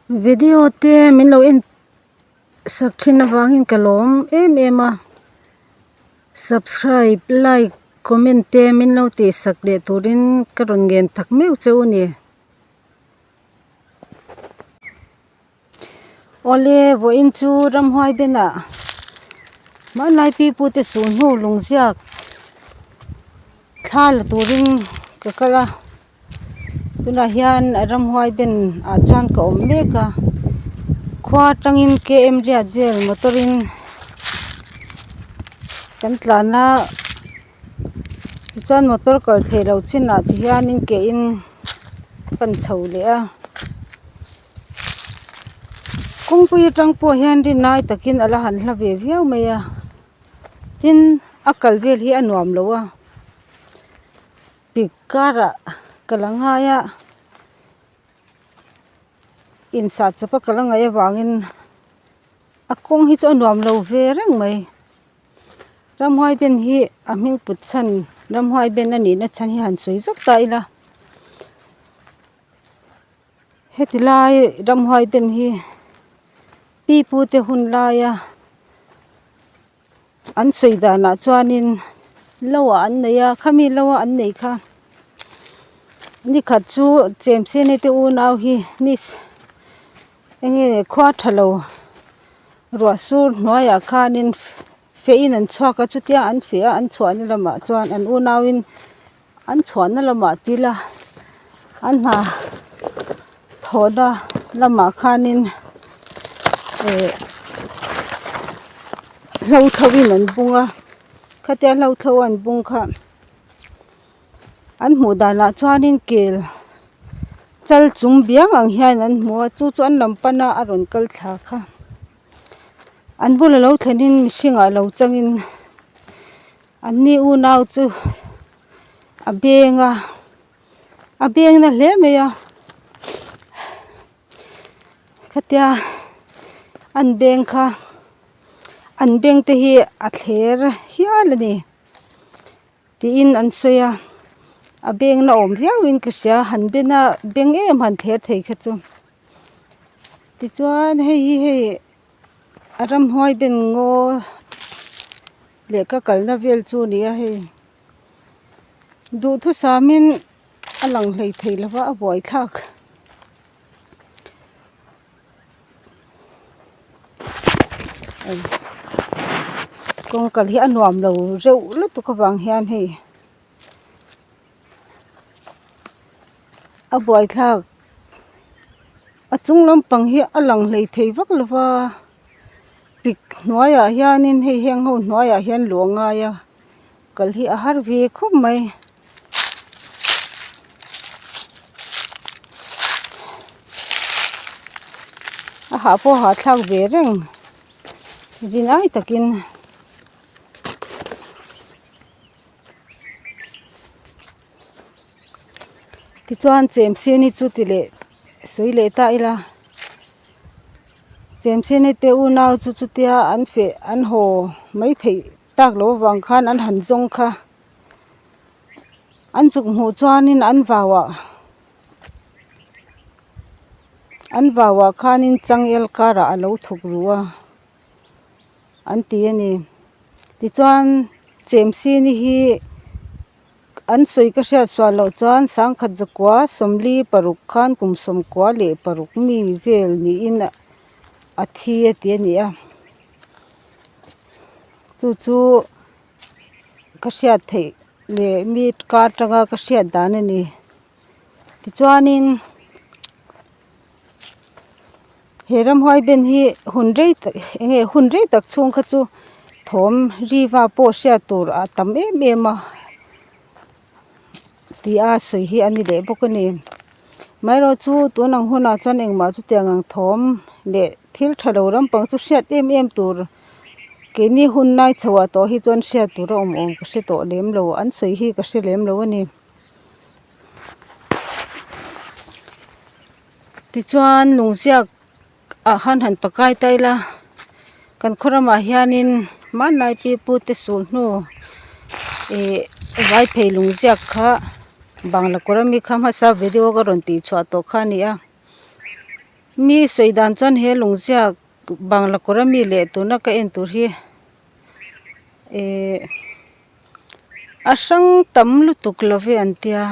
Video te min lo en sak thin avangin ka lawm em em a subscribe like comment te min lo tih sak leh turin ka rawn ngen tak meuh cheu a ni. Awle vawiin chu ramhuai benah hmanlai pi pu te suh hnu lung ziak thla la turin ka kal a tunah hian ramhuai ben ah chuan ka awm mek a khua atangin k m riat vel motor in kan tlan a tichuan motor kal theih loh chinah ti hianin ke in pan chho leh a kawngpui atang pawh hian rin ai takin a la han hla ve viau mai a tin a kal vel hi a nuam lo a pik karah ka la ngai a insah chawp a ka la ngaih avangin a kawng hi chu a nuam lo ve reng mai. Ramhuai ben hi a hming put chhan ramhuai ben a nihna chhan hi han sawi zawk ta ila heti lai ramhuai ben hi pi pu te hun laia an sawi danah chuanin lo ah an nei a khami lo a an neih kha nikhat chu chemseni te unau hi ni eng nge khua tha lo. Ruah sur hnuaiah khanin feh in an chhuak a chutia an feh a an chhuahna lamah chuan an unauin an chhuahna lamah til a an hna thawhna lamah khanin eh hlo thlo in an bung a khatia hlo thlo an bung kha an hmuh danah chuanin kel chal chung biang ang hian an hmu a chu chu an lam pan a a rawn kal thla kha an bula lo thlenin mihring ah lo changin an ni unau chu a beng a a beng na hle mai a khatia an beng kha an beng te hi a thler hial a ni. Tiin an sawi a a beng na awm viau in ka hria han ben a beng em han thler thei kha chu tichuan hei hi hei a ramhuai ben ngaw leh ka kalna vel chu a ni a hei duhthusam in a lang hlei thei lo va a buaithlak. Kawng kal hi a nuam lo reuh lutuk avang hian hei a buaithlak a chung lampang hi a lang hlei thei vak lo va pik hnuaiah hianin hei heng ho hnuaiah hian luh a ngai a kal hi a har ve khawp mai. A hah pawh a hahthlak ve reng rinai takin tichuan chemseni chu ti leh sawi leh ta ila chemseni te unau chu chutia an feh an haw mai theih tak loh avang khan an han zawng kha. An chuk hmuh chuanin an vauah an vauah khanin changel karah a lo thawk ru a an ti a ni tichuan chemsini hi an sawi ka hriat sual loh chuan sangkhat zakua sawmli paruk khan kum sawmkua leh paruk mi vel niin a thi a ti a ni a chu chu. Ka hriat theih leh mi kar atanga ka hriat dan a ni tichuanin he ramhuai ben hi hun rei tak eng nge hun rei tak chhung kha chu thawm riva pawh hriat tur a tam em em a tih a sawi hi a ni leh bawk a ni amaherawh chu tun ang hunah chuan engmah chutiang ang thawm leh thil tha lo lampang chu hriat em em tur. Keini hun lai chho ah tawh hi chuan hriat tur a awm awm ka hre tawh lem lo an sawi hi ka hre lem lo a ni. Tichuan lungziak ah khan han pakai ta ila kan khaw ramah hianin hmanlai pi pu te sul hnu ih vai phei lungziak kha bangla kawr ami kha hmasa video ka rawn tih chhuah tawh kha a ni a. Mi sawi dan chuan he lung ziak bangla kawr ami leh tuna ka en tur hi ehh a hrang tam lutuk lo ve an tia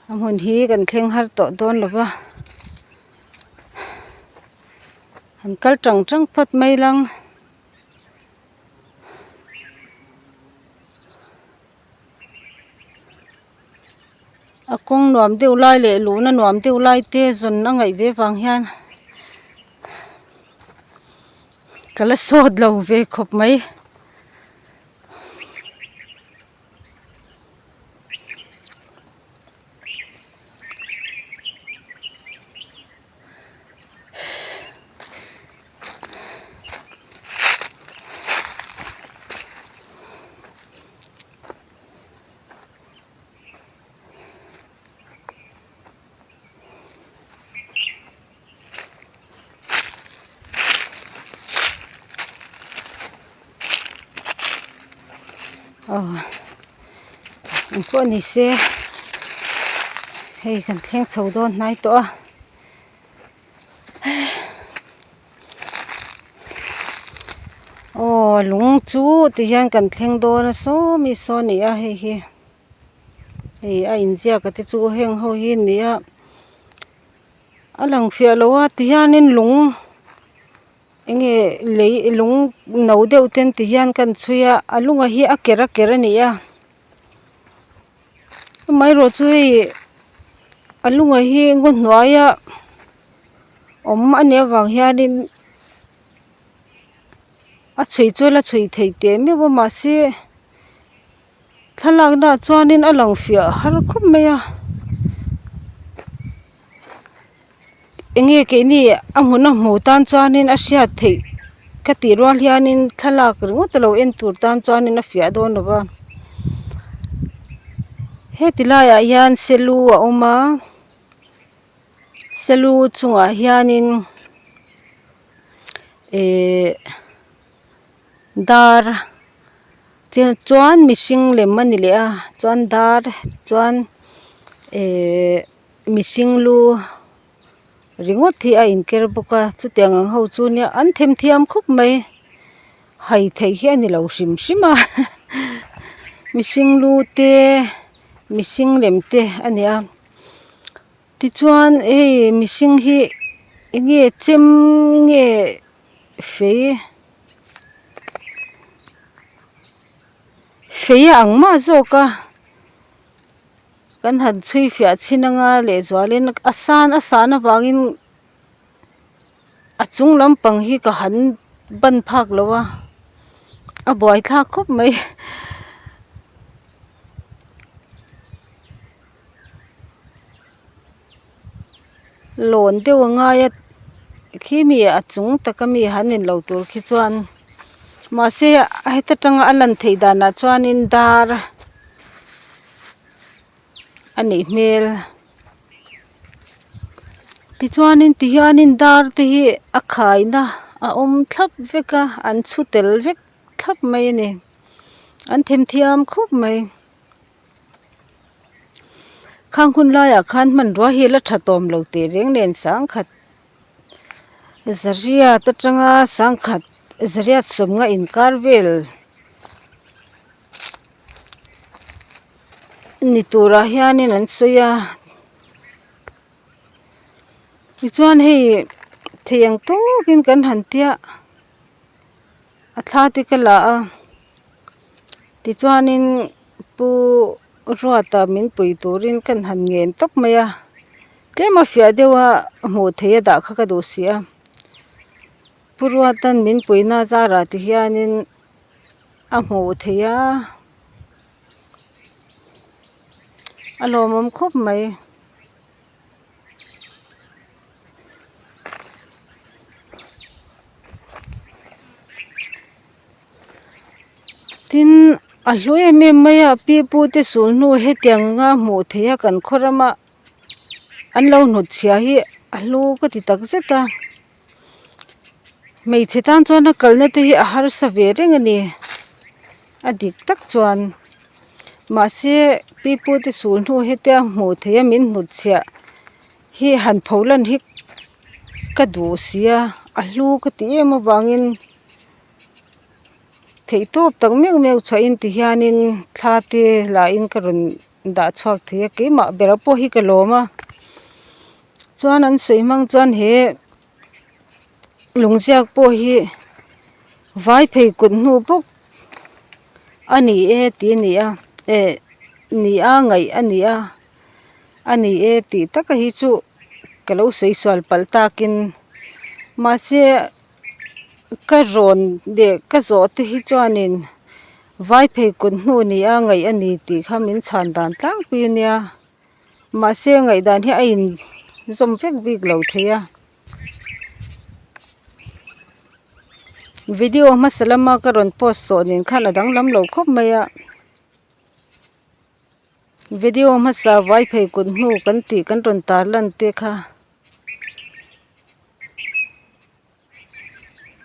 a hmun hi kan thleng har tawh dawn lo va an kal tang tang phawt mai lang. A kawng nuam deuh lai leh luhna nuam deuh lai te zawn a ngaih ve vang hian ka la sawt lo ve khawp mai. Aw engpawh ni se hei kan thleng chho dawn hnai tawh a. Aw lung chu ti hian kan thleng dawn a saw mi saw a ni a hei hi hei a inziak a te chu heng ho hi a ni a a lang fiah lo a ti hianin lung eng nge lei lung no deuh ten ti hian kan chhui a a lunga hi a ker a ker a ni a. Amaherawh chu hei a lunga hi ngaw hnuaia awm a nih avang hianin a chhui chu la chhui theih teh meuh a mahse thlalakna ah chuanin a lang fiah har khawp mai a enge keini a hmun a hmuh tan chuanin a hriat theih ka tih rual hianin thlalak ringawt a lo en tur tan chuanin a fiah dawn lo va heti laiah hian selu a awm a selu chungah hianin ihh dar chuan mihring lem a ni leh a chuan dar chuan ihh mihring lu ringawt hi a inker bawk a chutiang ang ho chu nia an themthiam khawp mai hai theih hi a ni lo hrim hrim a mihring lu te mihring lem te a ni a tichuan hei mihring hi eng nge chem nge fei fei a ang mah zawk a kan han chhui fiah chhin anga lehzualin a san a san avangin a chung lampang hi ka han ban phak lo a a buaithlak khawp mai. Lawn deuh a ngai a khi mi a chung taka mi han in lo tur khi chuan mahse heta tanga a lan theih danah chuanin dar a nih hmel tichuanin tihianin dar te hi a khaina a awm thlap vek a an chhu tel vek thlap mai a ni an themthiam khawp mai. Khang hun laiah khan hmanrua hi la tha tawm lo teh reng nen sangkhat zariat atanga sangkhat zariat sawmnga inkar vel ni turah hianin an sawi a tichuan hei thei ang tawkin kan han tia a thla te ka la a tichuanin pu Ruata min pui turin kan han ngen tawp mai a tlem a fiah deuh a hmuh theih a dah kha ka duh si a pu Ruata'n min puihna zarah ti hianin a hmuh theih a a lawmawm khawp mai. Tin a hlu em em mai a pi pu te sul hnu hetiang anga hmuh theih a kan khaw rama an lo hnut chhia hi a hlu ka ti tak zet a hmeichhe tan chuan a kalna te hi a harsa ve reng a ni a dik tak chuan mahse pi pu te sul hnu hetia hmuh theih a min hnut chhiah hi han pho lan hi. Ka duh sia a hlu ka ti em avangin theihtawp tak meuh meuh chhuahin tihianin thla te lahin ka rawn dah chhuak thei a keimah ber pawh hi ka lawm a chuan an sawi hmang chuan he lungziak pawh hi vai phei kut hnu bawk a ni e tih a ni a eh ni a ngaih a ni a a ni e tih taka hi chu ka lo sawi sual palh takin mahse ka rawn leh ka zawh te hi chuanin vai phei kut hnu ni a ngaih a ni tih kha min chhan dan tlangpui a nia mahse ngaihdan hi a in zawm vek bik lo thei a. Video hmasa lama ka rawn post tawh nen khan a danglam lo khawp mai a video hmasa vai phei kut hnu kan tih kan rawn tar lan te kha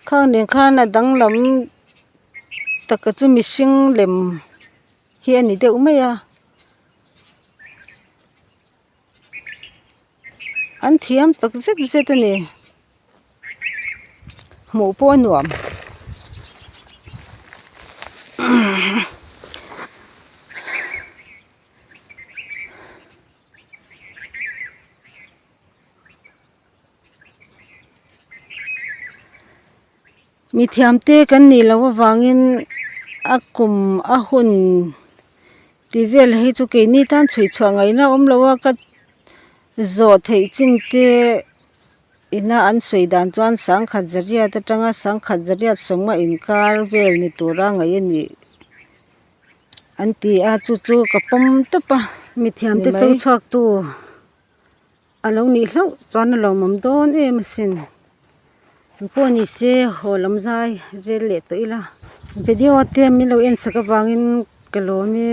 khang nen khan a danglam taka chu mihring lem hi a ni deuh mai a. An thiam tak zet zet a ni hmuh pawh a nuam mithiam te kan nih loh avangin a kum a hun tih vel hi chu keini tan chhui chhuah ngaihna a awm lo a ka zawh theih chin te ina an sawi dan chuan sangkhat zariat atanga sangkhat zariat sawma inkar vel ni tura ngaih a nih an ti a chu chu ka pawm tawp a mithiam te cho chhuak tu. A lo nih hlauh chuan a lawmawm dawn em asin engpawh ni se haw lam zai rel leh tawh ila video te min lo en sak avangin ka lawm e.